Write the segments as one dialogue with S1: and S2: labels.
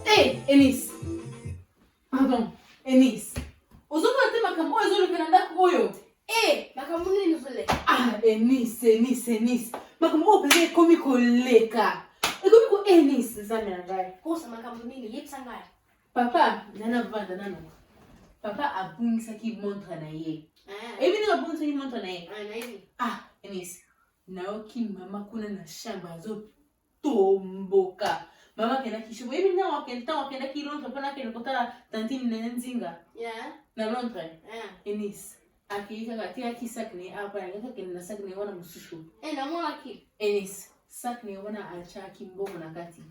S1: Hey, Enis. Pardon, Enis. Ozomona te makambo oyo ezoleka na ndako oyo?
S2: Eh, makambo nini ezoleka?
S1: Ah, Enis, Enis, Enis. Makambo oyo mpenza ekomi koleka. Ekomi ko Enis, nzambe na ngai.
S2: Kosa makambo nini? Yebisa ngai.
S1: Papa, nana vanda nano. Papa abungisaki montre na ye.
S2: Ah.
S1: Oyebi ndenge abungisaki montre na ye?
S2: Ah, nayebi.
S1: Ah, Enis. Nayoki mama kuna na chambre azo tomboka mama akendaki shopo oyebi ntango akende ntango akendaki londres mpona akende kotala tantine nene nzinga
S2: yeah.
S1: na londres
S2: yeah.
S1: enis akei kaka atikaki sak na ye awa mpona alingaki akende na sak na ye wana mosusu
S2: eh, namonaki
S1: enis sak na ye wana atiaki mbongo na kati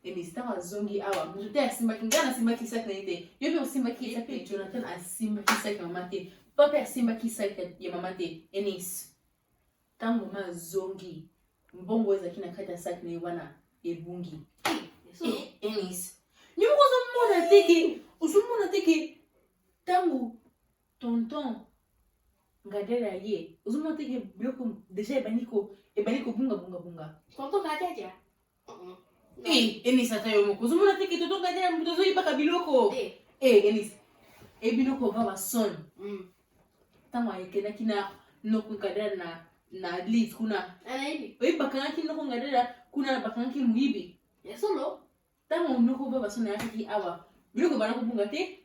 S1: enis ntango azongi awa moto te asimbaki ngai nasimbaki sak na ye te yo mpe osimbaki sak ya jonathan asimbaki sak ya mama te papa asimbaki sak ya mama te enis Tango mama azongi, mbongo oyo ezalaki na kati ya sac na ye wana ebungi. Eh, Enis, yo moko ozomona te ke ozomona te ke tango tonton Ngadele aye, ozomona te ke biloko deja ebandi ko ebandi kobunga bunga bunga.
S2: Tonton Ngadele?
S1: Eh, Enis ata yo moko ozomona te ke tonton Ngadele moto azoyibaka biloko.
S2: Eh,
S1: eh Enis, e biloko va ba son. Ntango akendaki na noko Ngadele na na Leeds kuna.
S2: Anayebi.
S1: Oyebi bakangaki noko Ngadele kuna bakangaki moyibi.
S2: Ya solo?
S1: Ntango noko va baso nayakaki awa biloko ebanda kobunga te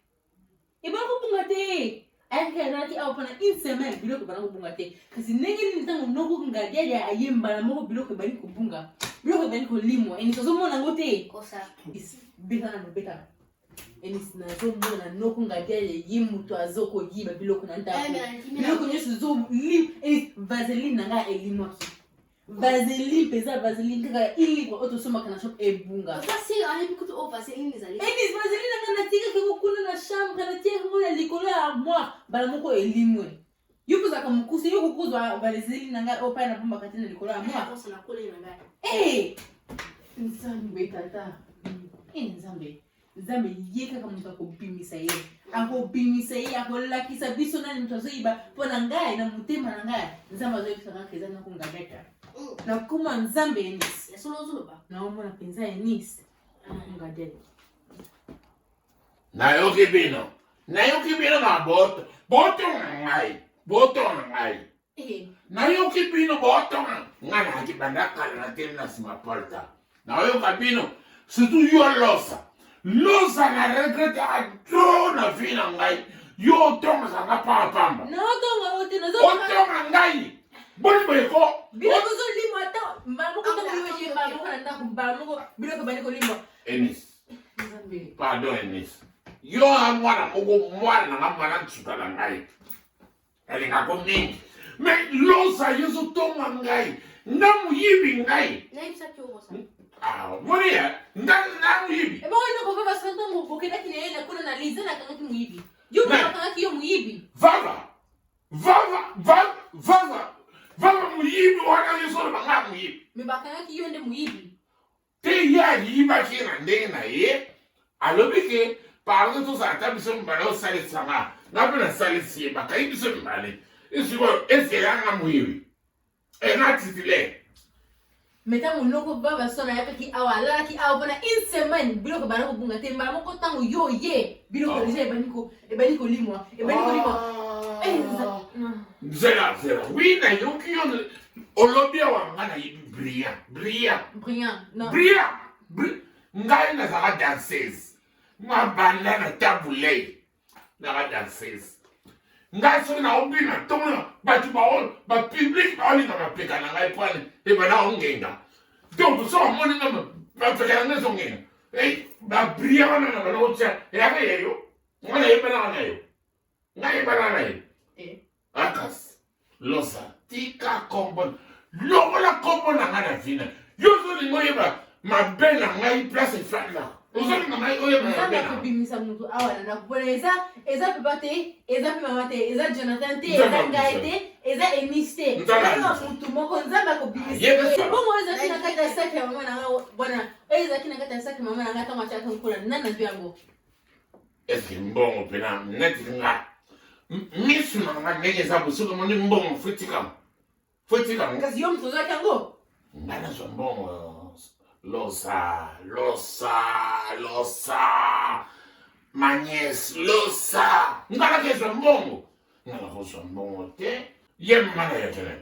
S1: ebanda kobunga te ayakaki azalaki awa mpona une semaine biloko ebanda kobunga te kasi ndenge nini ntango noko ngadiadia aye mbala moko biloko ebandi kobunga biloko ebandi kolimwa enisi ozomona yango te
S2: Kosa.
S1: beta nano beta enisi nazomona noko ngadiadia ye moto azokoyiba biloko na ndako
S2: Eh, mais nandimi
S1: biloko nyonso ezolim enisi vaseline na ngai elimwaki vaseline mpenza vaseline kaka ilibre oyo tosombaka na shop ebunga
S2: Oza sire ayebi kutu oyo vaseline ezali.
S1: Enis vaseline na ngai natikaki yango kuna na chambre natiaki yango na likolo ya armoire mbala moko elimwe yo mpe ozalaka mokuse yo kokozwa vaseline na ngai oyo pai nabombaka te na likolo ya armoire
S2: Kosa na kole na ngai.
S1: Eh! nzambe tata Eh, nzambe nzambe ye kaka moto akobimisa ye akobimisa ye akolakisa biso nani moto azoyiba mpo na ngai na motema na ngai nzambe azoyebisa kaka eza nako ngabeta nakoma nzambe ya nice
S2: Ya solo ozoloba.
S1: naomona mpenza ya nice ngadele
S3: Nayoki bino, nayoki bino na boto, botonga ngai, botonga ngai.
S1: Eh.
S3: Nayoki bino botonga ngai nayaki banda kala na tele na nsima porta. Nayoka bino, surtout yo losa. Losa na regretaka trop na vie na ngai. Yo otongaka nga pamba pamba.
S1: Naotonga yo te, nazo
S3: Otonga ngai. Boni boye ko.
S1: Biloko ozolimwa ata mbala moko ntango yo oye mbala moko na ndako mbala moko biloko ebandi kolimwa.
S3: Enis.
S1: Nzambe.
S3: Pardon Enis. Yo a mwana moko mwana na nga mwana nsuka na ngai. Nalingako mingi. Mais losa yo ozotonga ngai. Nga moyibi ngai.
S2: Nayebisaki yo kosa.
S3: Ah, moni ya nga nga moyibi.
S1: Ebongo eloko mpe basala ntango bokendaki na ye na kuna na lize nakangaki moyibi. Yo mpe bakangaki yo moyibi.
S3: Vava. Vava, vava, vava. Vava moyibi wana yo solo banga moyibi.
S1: Mais bakangaki yo nde moyibi.
S3: Te ye ayibaki na ndenge na ye alobi ke pardon tozala ata biso mibale osalisa nga nga mpe nasalisi ye bakangi biso mibale esikoyo ezela nga moyibi enga titulaire
S1: me ntango noko baba sona ayakaki awa alalaki awa mpona une semaine biloko ebanda kobunga te mbala moko ntango yo ye biloko deja ebandi kolimwa ebandi kolimwa
S3: zela zela wi nayoki yo olobi awa nga nayebi brillant brillant
S1: brillant non
S3: brillant ngai nazalaka danseuse mabanda na tabulei naka danseuse Ngai soki naobina ntongo bato bao bapublike baolinga mapeka na ngai pwani ebanda ongenga. Donc soki omoni nga mapeka na ngai ezongenga, babria wana na bana otya eyaka ya yo, ngai nayebanaka na yo, ngai nayebanaka na yo.
S1: Eh.
S3: Akasi losa tika kombo longola kombo na ngai na vina yo ozolinga oyeba mabe na ngai place efanda ozolinga ngai oyeba
S1: nzambe
S3: mabe na
S1: akobimisa motu awa na ndako mpona eza eza papa te, eza mpe mama te, eza Jonathan te,
S3: Nzambe
S1: eza ngai
S3: akobimisa.
S1: te, eza Enis te,
S3: Nzambe
S1: eza
S3: akobimisa.
S1: motu moko Nzambe akobimisa.
S3: Yeba sala.
S1: Bongo oyo ezalaki na kati ya saki ya mama na ngai wana, oyo ezalaki na kati ya saki ya mama na ngai ntango atiaka nkula, nani azwi yango?
S3: Eske mbongo mpena neti nga misu na nga ndenge eza boye, soki omoni mbongo fo etikama, fo etikama.
S1: Kasi yo moto ozwaki yango.
S3: Nga nazwa mbongo losa losa losa magnes losa nga nakezwa mbongo, nga nakozwa mbongo te. Ye mama na ye tene.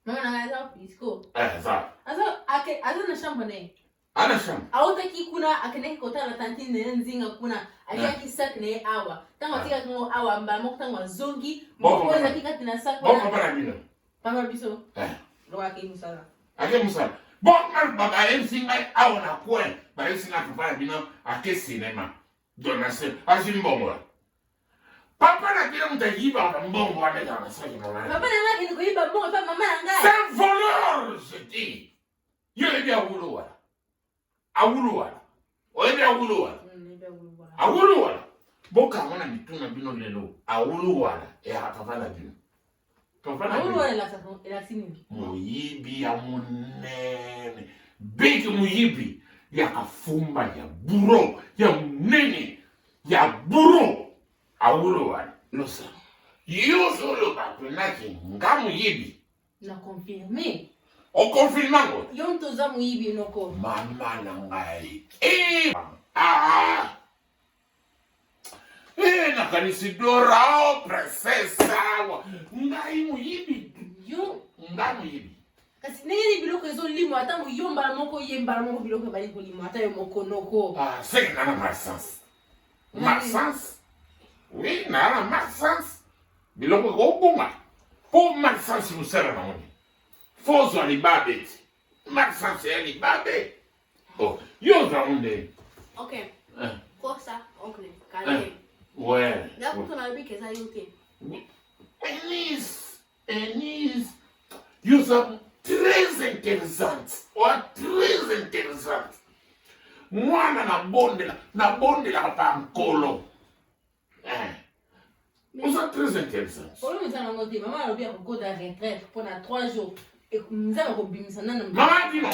S1: Mama na ngai aza pisco.
S3: Aza.
S1: Aza na chambre na ye.
S3: Ana chambre.
S1: Autaki kuna, akendaki kotala tantine na ye Nzinga kuna, atiaki sac na ye awa. Ntango atikaki yango awa, mbala moko ntango azongi,
S3: Bon,
S1: moko
S3: papa.
S1: ezalaki kati na sac
S3: Bon,
S1: wana.
S3: papa na bino.
S1: Papa biso. Lokola akei mosala.
S3: Ake mosala. Bon, nga bayebisi ngai awa na coin, bayebisi ngai papa na bino ake cinéma. Donation, azwi mbongo wana. Papa na bino moto ayibaka mbongo wana ezala na saki mama na
S1: Papa na ngai akende koyiba mbongo epa mama na ngai.
S3: C'est un voleur, je dis. Yo oyebi awulu wana. Awulu wana. Oyebi awulu wana.
S1: Nayebi awulu wana.
S3: Awulu wana. Bokanga na mitu na bino lelo. Awulu wana eyaka papa na bino. Papa na
S1: Awulu
S3: bino.
S1: wana elakisi nini?
S3: Moyibi ya monene. Big moyibi ya kafumba ya buro ya monene ya buro. Awulu wana. Losa. Yo ozoloba mpenaki nga moyibi.
S1: Na confirme.
S3: Oconfirme yango?
S1: Yo moto oza moyibi noko.
S3: Mama na ngai. Ah! Nakanisi Dora, oh, princesse awa. Ngai moyibi.
S1: Yo.
S3: Ngai moyibi.
S1: Kasi ndenge nini biloko ezolimwa ata yo mbala moko, ye mbala moko biloko ebali kolimwa ata yo moko noko.
S3: Ah, c'est que nana malsens. Malsens? Oui, nana malsens. Biloko ekobunga. Po malsens mosala na ngoni. Fo ozwa libabe ti. Malsens ya libabe. Oh, yo ozwa ngo nde.
S2: Ok.
S3: Eh.
S2: Kosa, oncle, Caleb.
S3: Ouais.
S2: Nga kutu nalobi ke eza yo te.
S3: Enise, Enise, yo oza très intelligente. Oza très intelligente. Mwana nabondela, nabondelaka pa nkolo. Oza très intelligente.
S1: Problème eza nango te, mama alobi akokota retraite mpona 3 jours. Nzambe akobimisa nanu.
S3: Mama dino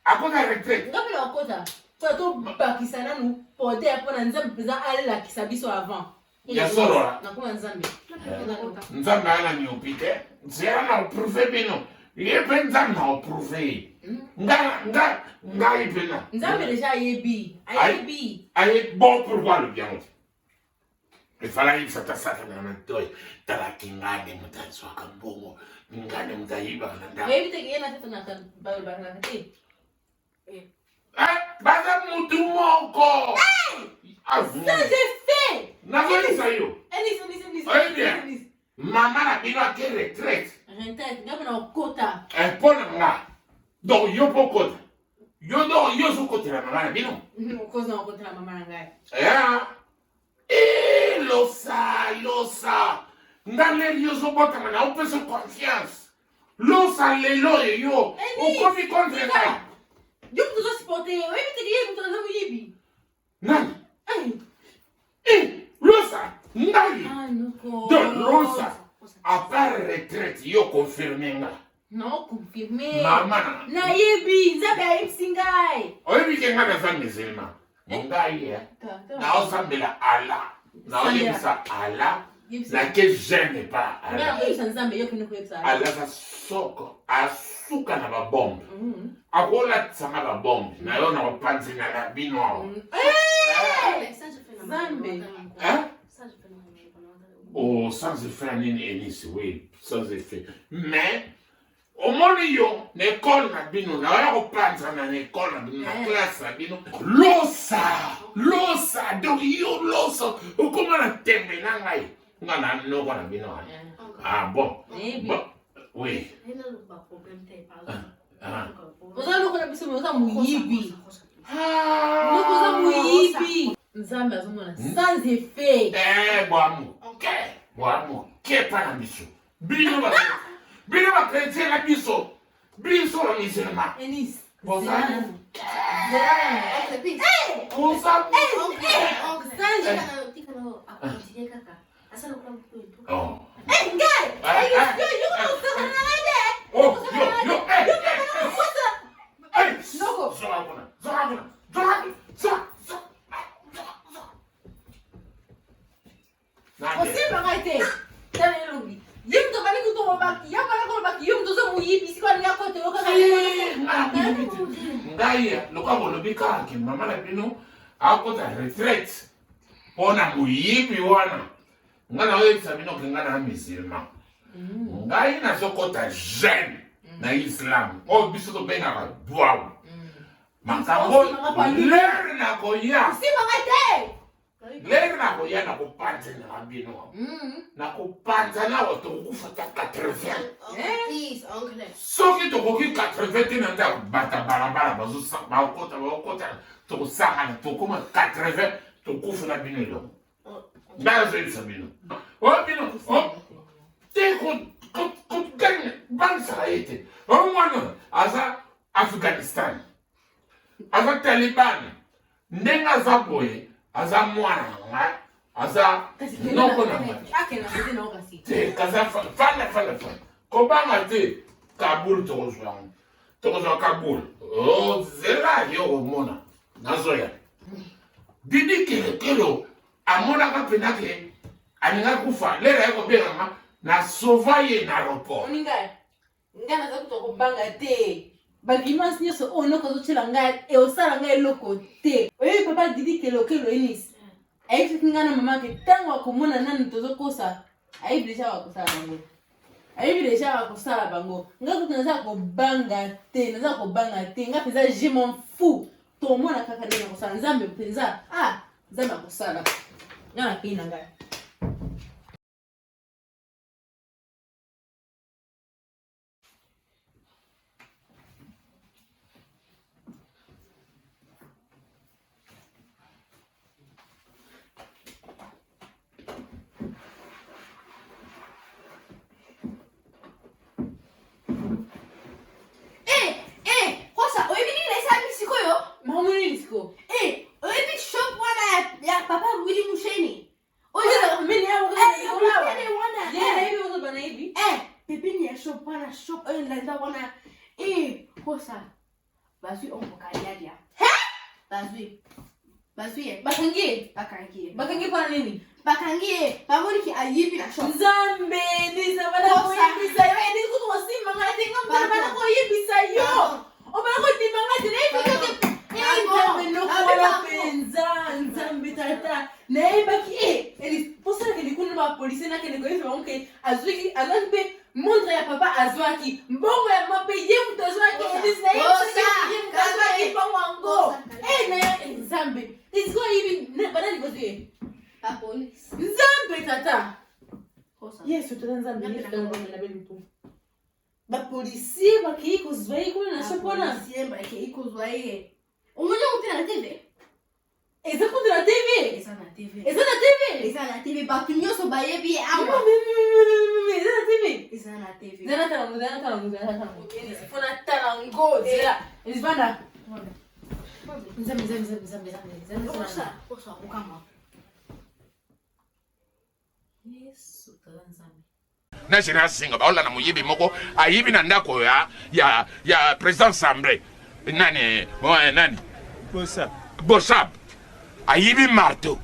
S3: akota retraite.
S1: Nga mpe nakokota mpona tobakisa nanu poder mpona Nzambe mpenza alakisa biso avant.
S3: Ya solo wana.
S1: Nakoma Nzambe.
S3: Nzambe ana miopi te. Nzela na oprouve bino. Ye mpe Nzambe na oprouve ye. Nga ngai mpe na.
S1: Nzambe deja ayebi. Ayebi.
S3: Ayebi bon pourquoi alobi yango te. Efala ayebisa ta Satana na ntoi. Talaki ngai nde moto azwaka mbongo. Ngai nde moto ayibaka na ndako.
S1: Oyebi te ke ye na Satana balobaka te.
S3: Baza mutu moko.
S1: Sans effet.
S3: Nazolisa yo.
S1: Enise, enise, enise.
S3: Oyebi bien. Mama na bino ake retraite.
S1: Retraite, nga mpe na okota.
S3: Mpo na nga. Donc yo mpo okota. Yo donc yo ozokotela mama na bino.
S1: Okoza okotela mama na ngai.
S3: Losa, losa. Nga leli yo ozobotama na opesa confiance. Losa lelo yo okomi contre ngai.
S1: Yo moto ozosupporte ye, oyebi te ke ye moto aza moyibi.
S3: Nani? Losa, ngai. Donc losa, à part retraite, yo confirme nga.
S1: Non, confirme.
S3: Mama na.
S1: Nayebi, Nzambe ayebisi ngai.
S3: Oyebi ke ngai naza musulman. Ngai naosambela Allah. Naoyebisa Allah. Nake jeune pas Allah.
S1: Nakoyebisa Nzambe, yo kende koyebisa
S3: Allah. Allah aza soko asuka na babombe. Akolatisanga babombe. Na yo na kopanzina na bino awa.
S1: Nzambe.
S3: Hein? Oh, sans effet nini Enise, oui, sans effet. Mais omoni yo na école na bino, na oya kopanzana na école na bino, na classe na bino, losa, losa, donc yo losa, okoma na tembe na ngai. Nga na noko na bino wana. Ah bon. Bon. Oui. Ah.
S1: Oza noko na biso mais oza moyibi. Noko oza moyibi. Nzambe azomona sans effet.
S3: Eh, bwa moke. Bwa moke pa na biso. Bino ba bino ba chrétien na biso. Biso ba musulman.
S1: Enis.
S3: Boza Boza Oh.
S1: Eh, ngai!
S3: Ah, ah.
S1: Yo, yo,
S3: Oh, yo, yo, eh, eh, eh.
S1: Noko.
S3: Zonga kuna, zonga kuna, zonga kuna, zonga, zonga, zonga, zonga. Nande.
S1: Osimba ngai te. Tala elongi. Ye moto abandi kutu kolobaki, ye abandi kolobaki, yo moto oza moyibi, sikoyo alingi akota yo kaka.
S3: Eh, nga nayebi te. Ngai lokola bolobi kaka ke mama na bino akota retraite mpo na moyibi wana ngai naoyebisa bino ke ngai na musulman ngai nazokota jeune na islam oyo biso tobengaka dwawu makambo lere nakoya
S1: Osimba ngai te.
S3: lere nakoya nakopanzela bino nakopanza nawa tokokufa ta 80 soki tokoki 80 te na ndako bata balabala bakota bakota tokosangana tokoma 80 tokufa na bino elongo ngai azoyebisa bino o bino te kobangisaka ye te o mwana aza afghanistan aza taliban ndenge aza boye aza mwana na ngai aza noko na ngai
S1: Akenda kote na yo kasi.
S3: te kaza fanda fanda fanda kobanga te kabul tokozwa yango tokozwa kabul ozela yo komona nazoya didi kelekelo amonaka mpena ke alingaki kufa lelo aye kobenganga na sova ye na aéroport
S1: Oni ngai. Ngai naza kutu kobanga te. Bagrimace nyonso oyo noko azotyela ngai eosala ngai eloko te. Oyebi papa Didi Kelokelo Enis. Ayebisaki ngai na mama ke ntango akomona nanu tozokosa ayebi deja akosala bango. Ayebi deja akosala bango. Ngai kutu naza kobanga te, naza kobanga te. Ngai mpenza je m'en fous. Tomona kaka ndenge akosala Nzambe mpenza. Ah, Nzambe akosala. Ngai nakei na ngai. Makambo nini sikoyo?
S2: Oyebi shop wana ya papa Willy Musheni.
S1: Oyo ezalaka pembeni ya
S2: Oyo wana.
S1: Ye nayebi ozoba nayebi.
S2: Eh, pembeni ya shop wana, shop oyo elanda wana. Eh, kosa. Bazwi ongo kalialia. Bazwi. Bazwi ye.
S1: Bakangi ye.
S2: Bakangi ye.
S1: Bakangi ye mpona nini?
S2: Bakangi ye. Bamoniki ayibi na shop.
S1: Nzambe, Elisa, bana koyebisa yo. Elisa kutu kosimba ngai te. Ngai mpe bana koyebisa yo. Obana kondima ngai te. Nayebi te. Eh, Nzambe noko wana mpenza. Nzambe tata. Nayebaki eh, Elisa, mposalaka likuna na bapolisie nakende koyebisa bango ke azwaki azwaki mpe montre ya papa azwaki mbongo ya mama mpe ye moto azwaki Elisa nayebisaki ye moto azwaki mbongo yango. Eh, na eh, Nzambe. Elisa oyebi banani bazwi ye?
S2: Bapolisi.
S1: Nzambe tata.
S2: Kosa.
S1: Yesu tata Nzambe Yesu tata Nzambe na beli mpo. Bapolisier bakei kozwa ye kuna na shop wana.
S2: Bapolisie bakei kozwa ye. Omoni yango te na TV?
S1: Eza kutu na TV.
S2: Eza na TV.
S1: Eza na TV.
S2: Eza na TV. Bato nyonso bayebi ye awa.
S1: Eza na TV.
S2: Eza na TV.
S1: Zela natala ngo, zela natala ngo, zela natala ngo. Elise, faut natala ngo, zela. Elise, vanda. Nzambe, Nzambe, Nzambe, Nzambe, Nzambe, Nzambe,
S2: Kosa,
S1: Nzambe.
S2: kosa, okama.
S1: Yesu tata Nzambe.
S3: Na général Singa baolanda moyibi moko ayibi na ndako ya, ya, ya président assemblée nani eh, nani
S4: Bosa.
S3: Bosab ayibi marteau.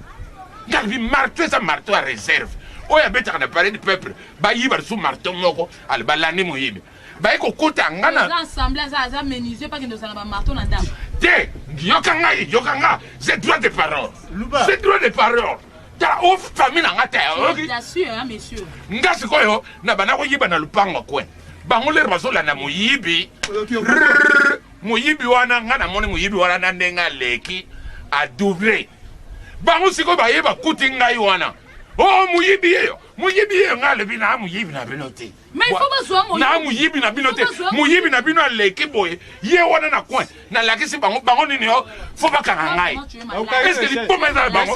S3: Nga alobi marteau eza marteau ya réserve oyo abetaka na palais du peuple, bayiba lisusu marteau moko ale balandi moyibi baye kokota nga na
S5: Eza assemblée, aza aza menuisier pa kende ozala ba marteau na ndako.
S3: Te, yoka ngai, yoka nga, j'ai droit de parole.
S4: Luba.
S3: J'ai droit de parole. Tala o famille na nga te, oyoki?
S5: Bien sûr, hein, monsieur.
S3: Nga sikoyo na banda koyiba na lupango kwe bango lere bazolanda moyibi.
S4: Oyoki yo.
S3: Rrrr, moyibi wana nga namoni moyibi wana na ndenge aleki adouble bango sikoyo baye bakuti ngai wana o moyibi yeyo. Moyibi ye nga alobi na moyibi na bino te.
S5: Mais il faut bazwa moyibi.
S3: Na moyibi na bino te.
S5: Faut bazwa
S3: Moyibi na bino aleki boye. Ye wana na coin. Nalakisi bango bango nini yo? Faut bakanga ngai.
S5: Tu es malade.
S3: Est-ce que liboma eza na bango?